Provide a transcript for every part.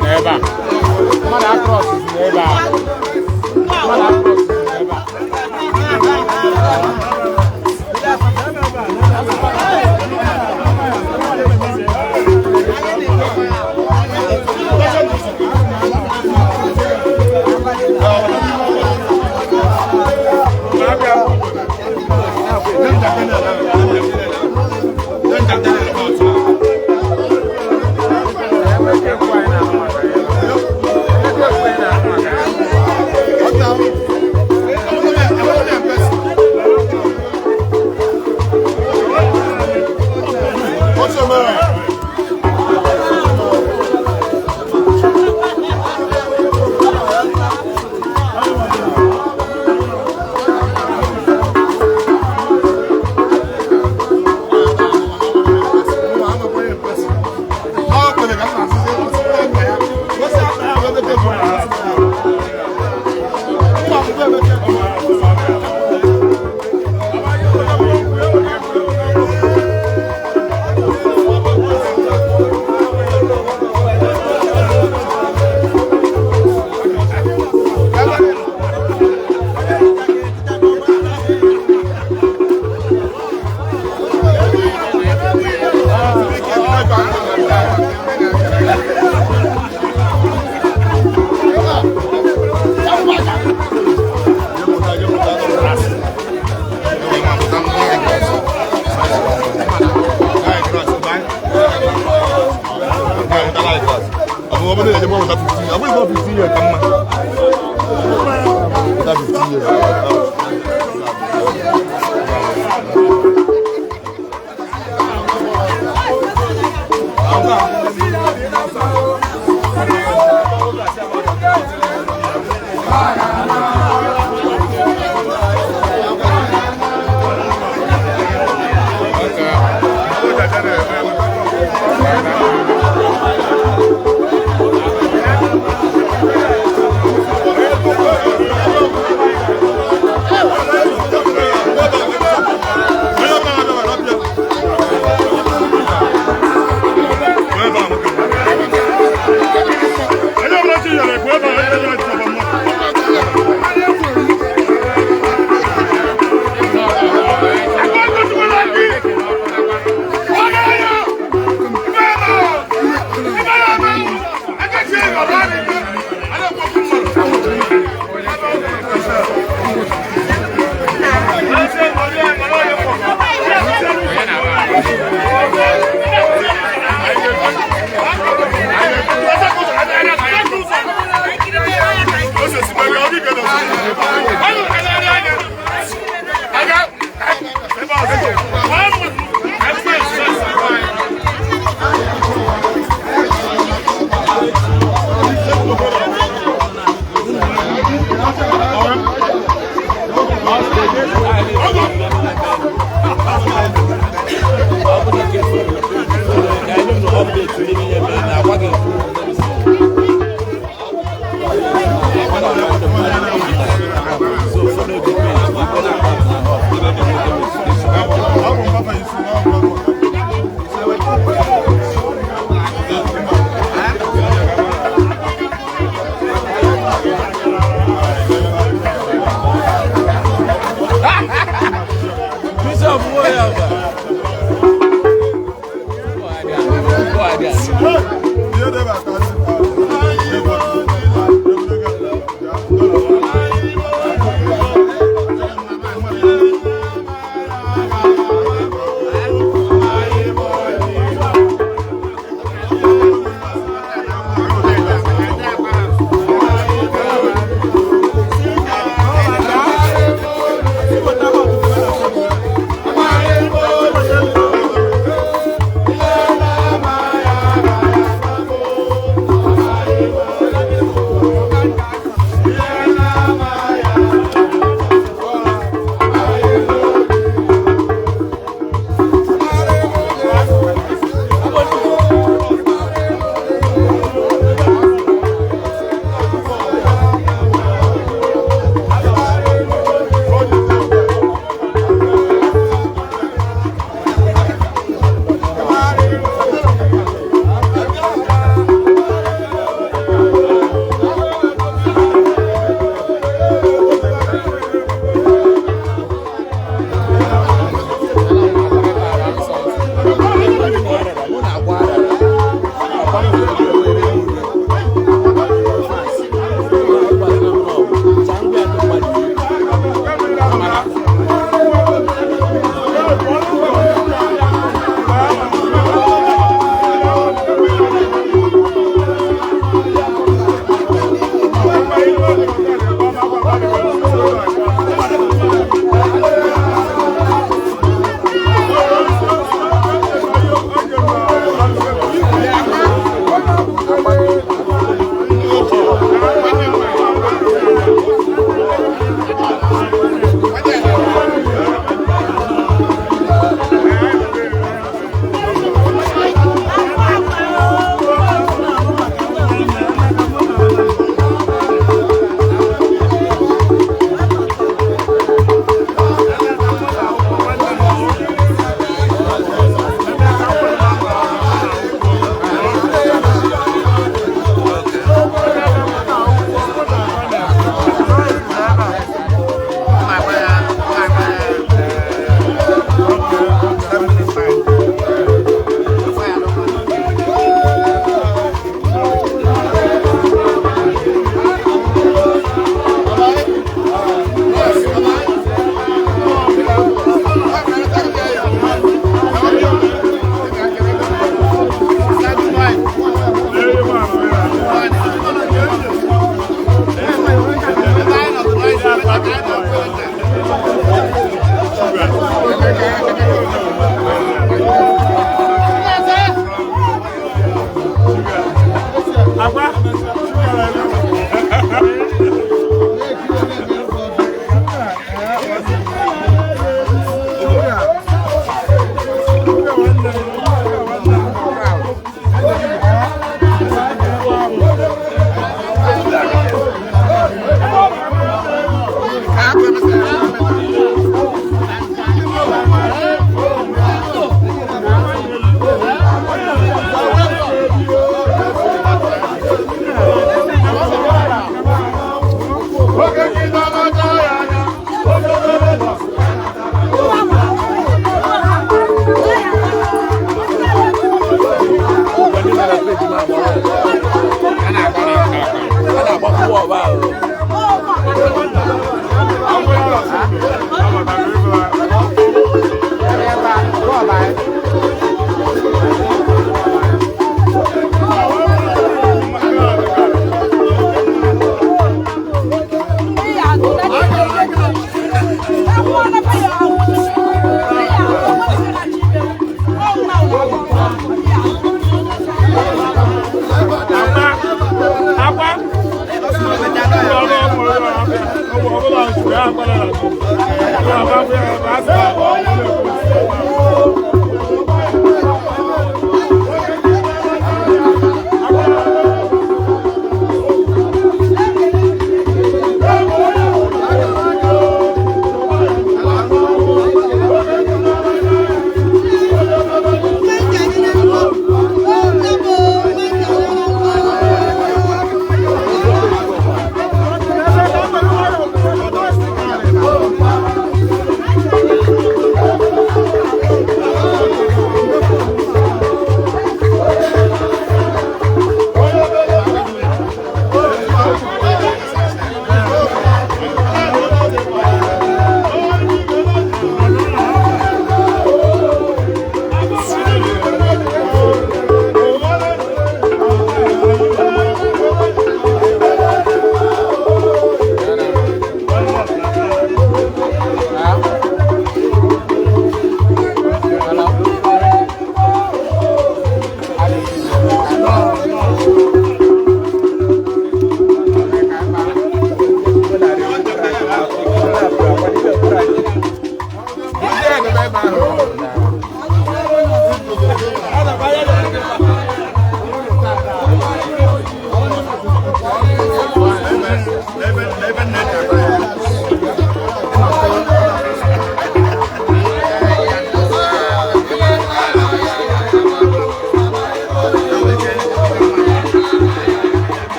N'ebe a, mmadụ across n'ebe a, mmadụ across n'ebe a. What's your name?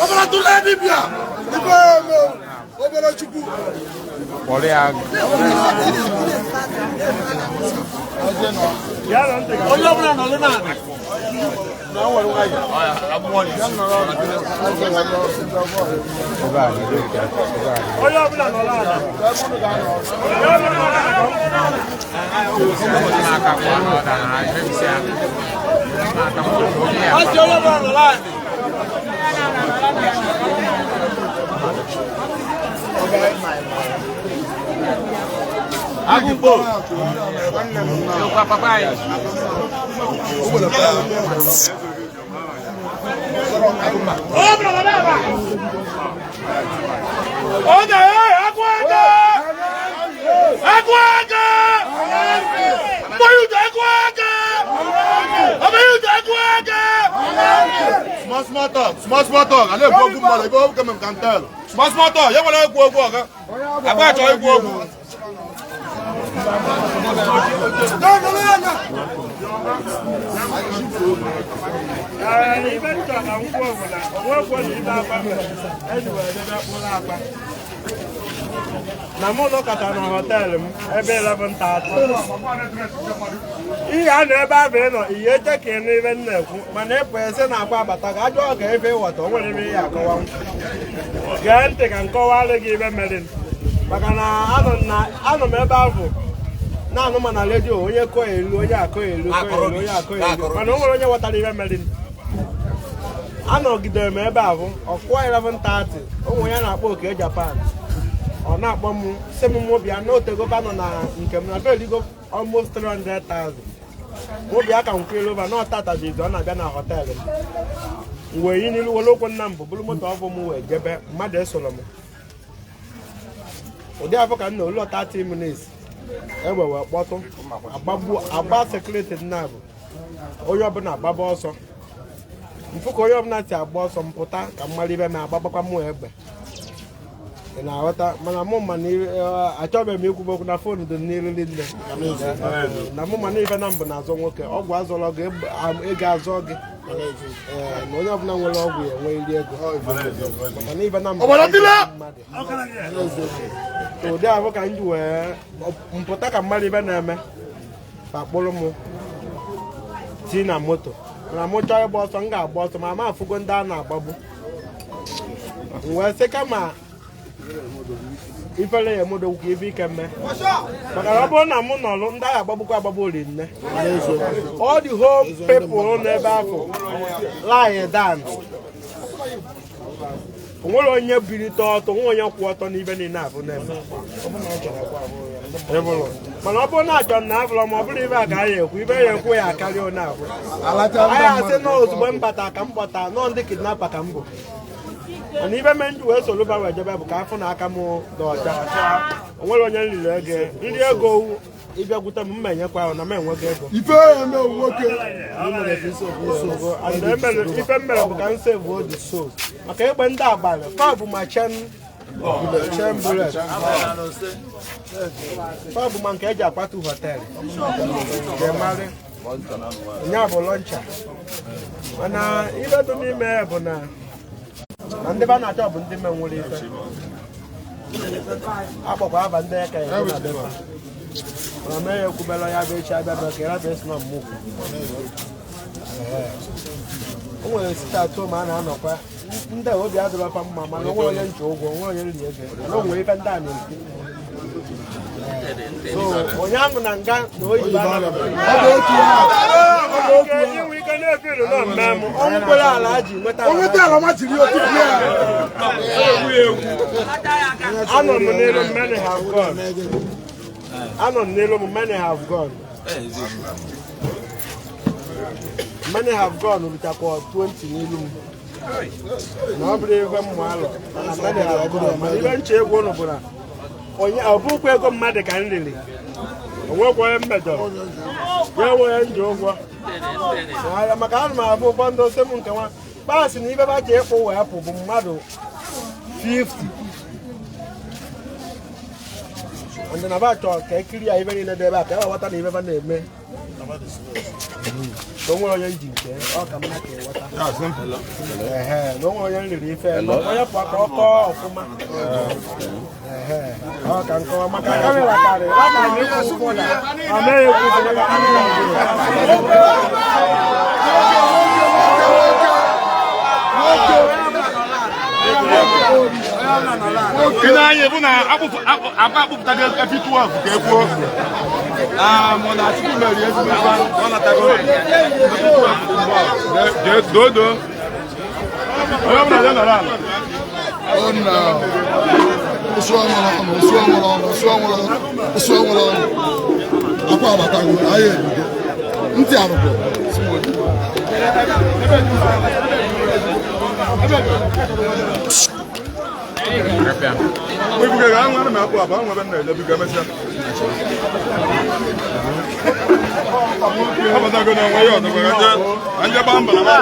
Ọbara tụla dibịa ife eme obere Chukwu. Onye ọbụla nọ n'ala. Onye ọbụla nọ n'ala. Onye ọbụla nọ n'ala. Agụmkpo. Small small talk, small small talk. I na-ekwu okwu mmadụ ebe okwu m can tell. Small small talk, ya nwere ekwu okwu ọga. Agba achọ ikwu okwu. Ee, ibe nchọ ka m kwuo bụ na o nwekwo na ibe akwa mere eji wee debe mkpụrụ akwa na mụ nọkọta na hotel m ebe 11:30. Ihe a na ebe ahụ ị nọ ihe eche ka ịnụ ibe m na-ekwu, mana ịpụ ese na akwa abata ka ajụọ ka efe ịghọta o nwere ebe ihe akọwa. Gee ntị ka m kọwalụ gị ibe mere, maka na anọ m ebe ahụ na-anụ ma na redio, onye kọọ elu, onye akọ elu, kọọ elu, onye akọ elu, mana o nwere onye ghọtara ibe mere. Anọgidere m ebe ahụ ọkụọ 11:30. Ụmụ ya na-akpọ oke Japan, ọ na-akpọ m sị m mụ bịa na otego nọ na nke m na beligo almost 300,000. Mụ bịa ka m kwere over na ọtata bụ izu ọ na-abịa na hotel m. M wee yi n'ilu were okwu nna m bụ bụrụ moto ọbụ m wee jebe. Mmadụ esoro m ụdị afọ ka m na olu 30 minutes egbe wee kpọtụ, agbagbu agba security nna bụ onye ọbụla agbaba ọsọ. Mfụ ka onye ọbụla si agba ọsọ mpụta ka m mara ibe ma agbagbakwa mụ egbe. Ị na-aghọta? Mana mụ ma na achọbeghị m ikwube okwu na phone dị n'iru nne na mụ, mana ife na mbụ na-azọ nwoke ọgwụ azọrọ gị, ego azọ gị. Ee, na onye ọbụla nwere ọgwụ ya enwe iri ego, maka na ife na mbụ Ọbara dịla! mmadụ. Ụdị ahụ ka m ji wee mpụta ka mmadụ ibe na-eme ka kpụrụ m tii na moto. Mana mụ chọọ ịgba ọsọ, m ga-agba ọsọ ma ma afụgo ndị a na-agbagbu. M wee sị kama ifere ya emodogwu ka ife ike mme, maka na ọ bụrụ na mụ nọlụ ndị agha agbagbukwa agbagbu ori nne. All the whole people n'ebe ahụ lie down, onwere onye bilite ọtọ, nwe onye kwụ ọtọ n'ibe niile abụ na-eme. Ịbụrụ. Mana ọ bụrụ na achọ na abụrụ ma ọ bụrụ ibe a ka anyị ekwu ibe ya ekwu ya akarịa onye abụ anyị asị nọ ozugbo m bata ka m kpọta nọ ndị kidnapper ka m bụ. Mana ibe me nji wee soro ba wee jebe bụ ka afọ na aka m dị ọcha. O nwere onye nriri ego nri ego ịbịakwute m mma enyekwa ahụ na m enwego ego. Ife eme nwoke. And ife m mere bụ ka m save the soul, maka egbe ndị abalị fa bụ ma chen chen bullet, fa bụ ma nke eji akwatu hotel ga-emarị nya bụ launcher. Mana ife dị n'ime ya bụ na na ndị ba na-achọ bụ ndị menwere ife akpọkwa aba ndị eka ya na befa. Mana mee ya ekwubela ya bụ echi abịa bịa ka ịrapụ esi na mmụkwu. O nwere site atụ ma a na-anọkwa ndị a obi adịrọkwa mma, mana onwe onye nche ụgwọ, onwe onye nri ego, mana o nwere ife ndị a na-ekwu. So onye ahụ na nga na oyibo anaghị Ọ bụ otu ya. inwe ike na-efiru nọ mmemme ọnwụ kwere ala ji nweta. O nweta ala ma jiri otu ya. Anọ m n'elu, many have gone. Anọ m n'elu m, many have gone, many have gone ruchakwa 20 n'elu m na ọ bụrụ ebe mmụ alọ, mana many have gone. Mana ibe nche egwu ụnụ bụ na onye ọ bụkwa ego mmadụ ka m riri, onwekwa onye m mejọrọ ya enwe onye nji ụgwọ. Ahịa, maka ana m abụ ụfọdụ ose m nke nwa kpaasị na ibe bacha ịkpụ wee pụ bụ mmadụ 50 ndị na ba chọrọ ka ekiri ya ibe niile dị ebe a ka e ghọta na ibe ba na-eme ka o nwere onye nji nke ọ ka mma ka ịghọta. Ehe, na o nwere onye nriri ife onye pụọ ka ọ kọọ ọfụma. Ehe, ọ ka nkọwa maka camera karịrị a ka na ịkwụ ụgwọ na ọ meghị ekwu ụgwọ maka camera juru. Ị na-anya bụ na akpa akpụpụtago efi 12 ka e kwuo. Na mụ na Chukwu mere ezigbo ife, ọ natago. Jee doo doo. Onye ọbụla jee nọrọ ala. Oh no. Ụsụ ọnwụrụ ọnụ, ụsụ ọnwụrụ ọnụ, ụsụ ọnwụrụ ọnụ, ụsụ ọnwụrụ ọnụ. Akwa abatago, anyị ebido. Ntị arụkwọ. Ibuge ga anwụ na akpụ abụ anwụ ebe m na-eje biko emesịa. Abatago na onwe ya ọzọ ka nje ka nje gbaa mbọ na ma.